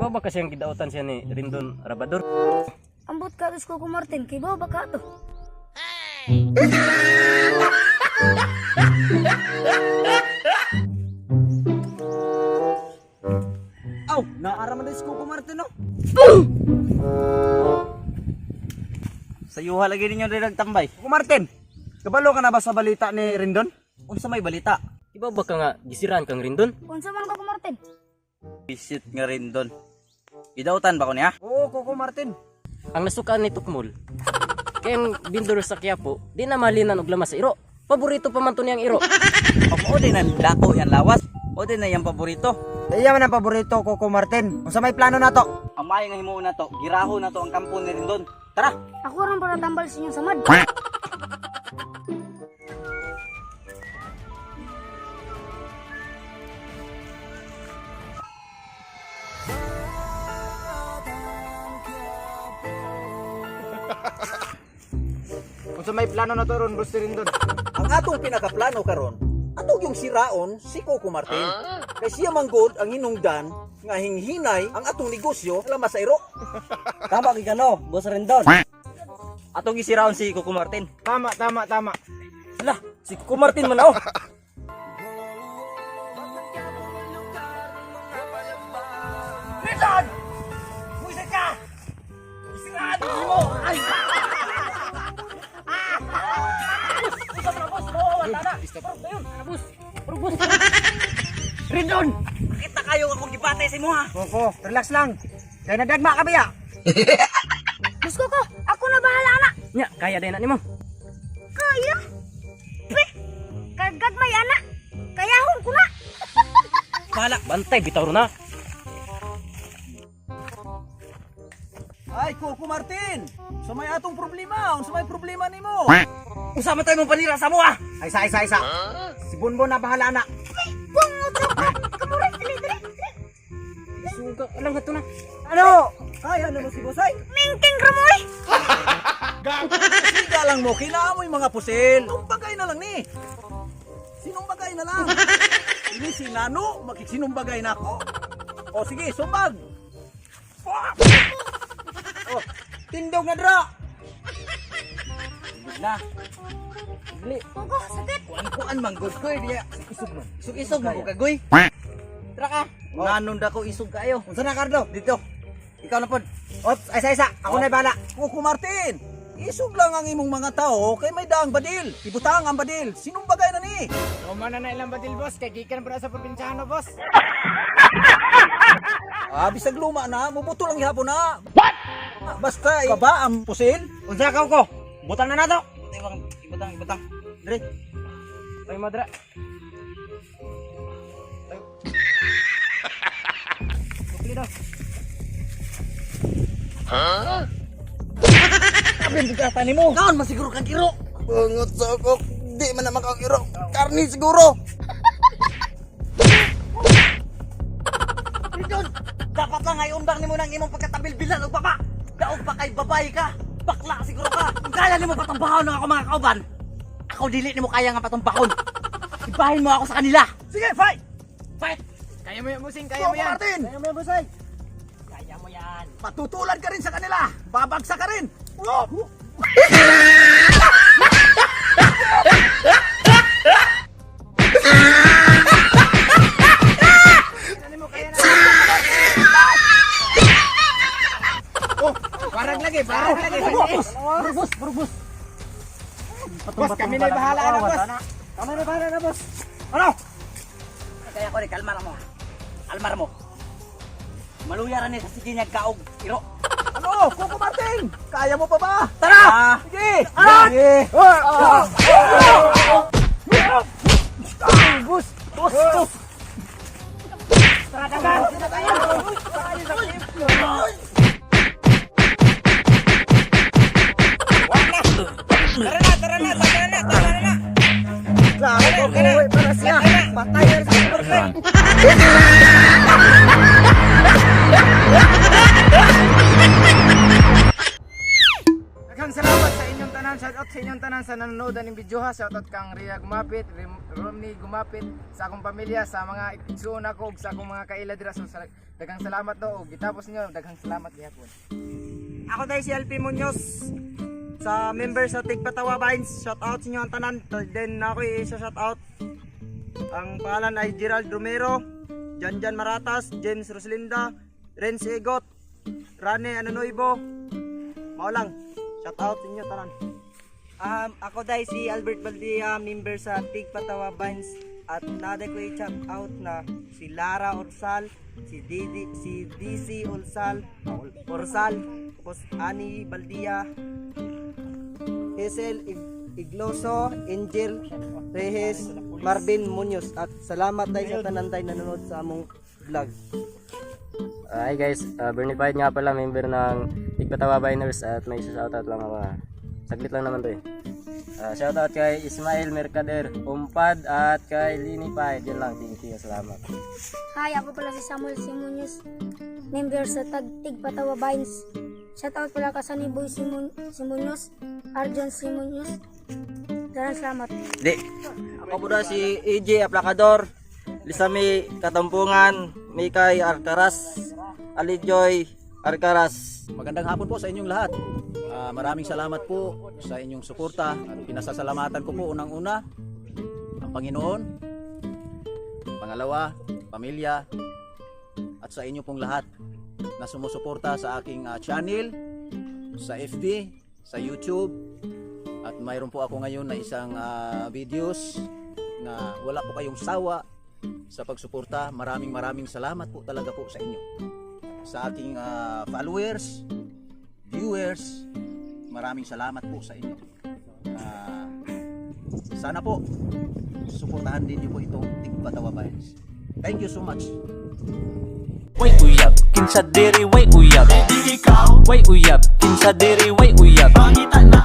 Iba ba kasi ang kidautan siya ni Rindon Rabador? Ambot ka dos ko Martin, kay ba ka to? Aw, naaraman din si Coco Martin, no? Sayuha lagi ninyo rin nagtambay. Coco Martin, kabalo ka na ba sa balita ni Rindon? Unsa may balita? Iba ba ka nga gisiraan kang Rindon? Unsa man ka Martin? Visit nga Rindon. Idautan ba ko niya? Oo, Coco Martin. Ang nasukaan ni Tukmol, kaya ang bindor sa Quiapo, di na malinan og lamas sa iro. Paborito pa man to niyang iro. O din ang dako yan lawas. O din na yung paborito. Iya man ang paborito, Coco Martin. Unsa may plano na to? Ang mayo nga himuon na to, giraho na to ang kampo ni Rindon. Tara! Ako ram para tambal sa inyong samad. Unsa may plano na to ron, Boss Rindon? Ang atong pinakaplano karon, atong yung siraon si Coco Martin. Kay siya manggod ang hinungdan nga hinghinay ang atong negosyo lamas sa iro. Tama kay kano, Boss Rindon. Atong gisiraon si Coco Martin. Tama. Hala, si Coco Martin man oh. Rindon! Buisit ka! Siraan mo! Ay! Rindon! Kita kayo akong gibate sa imo ha. Coco, relax lang. Kaya nagdagma ka biya. Dos ko, ako na bahala na. Nya, kaya din na nimo. Kaya? Pe, kagad may ana. Kayahon ko na. Bahala, bantay bitaw na. Ay, Coco Martin! Sa may atong problema, sa may problema nimo. Usama tayo mong panira sa mo ha. Isa. Si Bunbon na bahala na. Bungot ka. Kamuray, dali. Suga, alang hato na. Ano? Kaya naman si Bosay. Mingking ramoy. Siga lang mo, kinaamoy mga pusil. Sinumbagay na lang ni. Sinumbagay na lang. Ini si Nano, makikisinumbagay na ako. O sige, sumbag. Oh, tindog na dra. Na. Dili. Kuko, sakit. Kuan manggod ko, diya. Isog mo ko kagoy. Tara ka. Nanon da ko isog kayo. Unsa na, Carlo? Dito. Ikaw na pod. Ops, isa. Ako na bahala. Coco Martin, isog lang ang imong mga tao kay may daang badil. Ibutang ang badil. Sinumbagay na ni. Kumana na ilang badil, boss. Kay gikan para sa probinsyano, boss. Bisag luma na, mubuto lang gihapon na. What? Basta baba ang pusil. Unsa ka, Coco? Butang na nato. Ibutang. Dire. Tayo madra. Tukli daw. Abin bigatan nimo. Naon masiguro kang kiro. Bungot sa ako. Di man na makakiro. Karni siguro. Rindon, dapat lang ay undang nimo nang imong pagkatabilbilan og baba. Daog pa kay babae ka. Bakla siguro ka. Kung kaya nimo patumbahon ng ako mga kauban, ako dili nimo kaya nga patumbahon. Ibahin mo ako sa kanila. Sige, fight! Fight! Kaya mo yan, Musing. Kaya mo Coco yan. Martin, Kaya mo yan, Busay. Kaya mo yan. matutulan ka rin sa kanila. Babagsak ka rin. Parang lagi. Burubus. Boss, kami na bahala na, boss. Kami na bahala na, boss. Ano? Kaya ko ni kalmar mo. Almar mo. Maluyaran ni sa sige niya kaog iro. Ano, Coco Martin? Kaya mo pa ba? Tara! Sige! Sige. Bus! Tara na. Klaro, buhay para siya. Patay na sa perfect. Daghang salamat sa inyong tanan. Shout out sa inyong tanan sa sa nanonood ng video ha. Shoutout kang Ria Gumapit, Romney Gumapit, sa akong pamilya, sa mga igsuon ako, ug sa akong mga kaila dira. So daghang salamat do, ug gitapos niyo daghang salamat gihapon. Ako tayo si LP Munoz sa member sa Tigpatawa Vines. Shout out sa inyo ang tanan. Then ako isa shout out. Ang pangalan ay Gerald Romero, Janjan Maratas, James Roslinda, Renz Egot, Rane Ananoibo. Mao lang. Shout out sa inyo tanan. Ako tayo si Albert Baldia, member sa Tigpatawa Vines. At nada ko i-shout out na si Lara Orsal, si DC Orsal, tapos Ani Baldia, Hazel Igloso, Angel Reyes, Marvin Munoz. At salamat tayo sa tanan tayo nanonood sa among vlog. Hi guys, Bernie Pahid nga pala, member ng Tigpatawa Biners, at may shoutout lang ako. Saglit lang naman to eh. Shoutout kay Ismael Mercader, Umpad, at kay Lini Pahid. Yan lang, thank you, salamat. Hi, ako pala si Samuel Simunyos, member sa Tigpatawa Vines. Shoutout pala ka sa ni Boy Simunyos, Arjon Simunyos. Daran salamat. Di. Ako po na si AJ Aplacador, Lisami Katampungan, Mikay Arcaras, Alijoy Arcaras. Magandang hapon po sa inyong lahat. Maraming salamat po sa inyong suporta. At pinasasalamatan ko po unang-una ang Panginoon, pangalawa, pamilya, at sa inyo pong lahat na sumusuporta sa aking channel, sa FB, sa YouTube. At mayroon po ako ngayon na isang videos na wala po kayong sawa sa pagsuporta. Maraming salamat po talaga po sa inyo. Sa aking followers, viewers, maraming salamat po sa inyo. Sana po suportahan din niyo po itong Tigpatawa Vines. Thank you so much. Way uyab, kinsa diri way uyab. Way uyab, kinsa diri